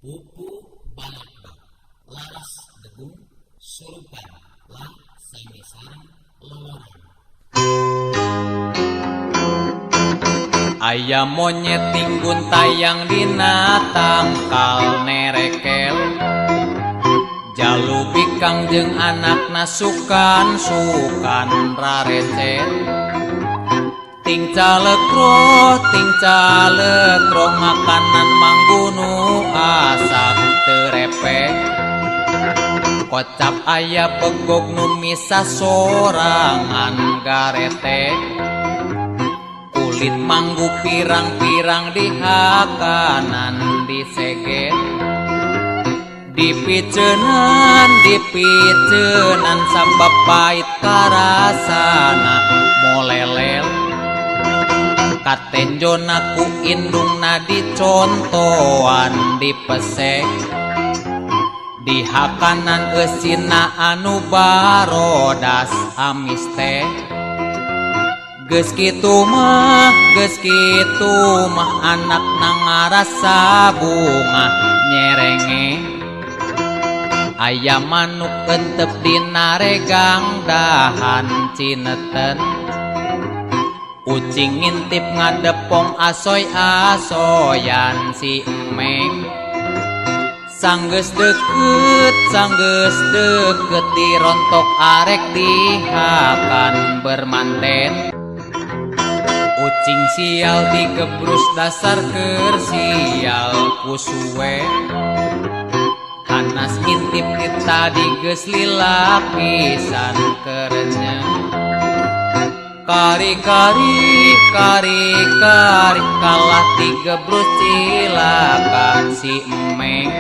Pupu balakbak laras degung surupan lan sami sareng loloran. Aya monyet tinggun tayang dina tangkal nerekel, jalu bikang jeung anakna sukan-sukan rarecet. Ting calekro, ting calekro, makanan manggunu asak terepek. Kocap aya begog nu misah sorangan garete. Kulit manggu pirang-pirang dihakanan diseget. Dipiceunan, dipiceunan sabab pait karasana molelel. Katenjona ku indungna dicontoan dipesek. Dihakanan eusina anu barodas amis teh. Geus kitu mah, geus kitu mah anakna ngarasa bungah nyerenge. Aya manuk entep dina regang dahan cineten. Ucing ngintip ngadepong asoy-asoyan si emeng. Sanggeus deukeut, sanggeus deukeut dirontok arek dihakan bermanten. Ucing sial digebrus dasar keur sial ku suwe. Hanas ngintip ti tadi geus lila pisan kerennya. Kari-kari, kari-kari kalah digebrus cilaka si emeng.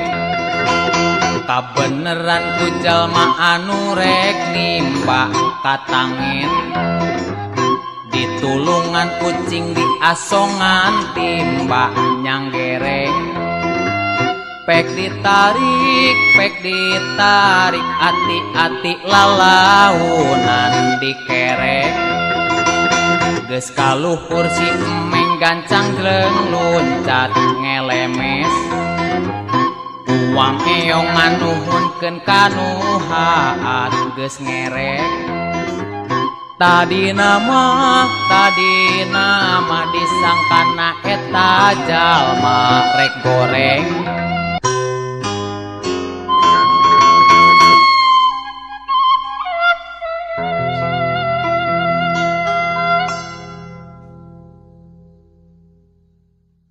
Kabeneran ku jalma anu rek nimba katangen. Ditulungan kucing diasongan timba nyanggereng. Pek ditarik, ati-ati lalaunan dikerek. Geus kaluhur si emeng gancang jleng luncat ngelemes. Uang eong nganuhunkeun kanu haat geus ngerek. Tadi nama disangkana eta jalma rek goreng.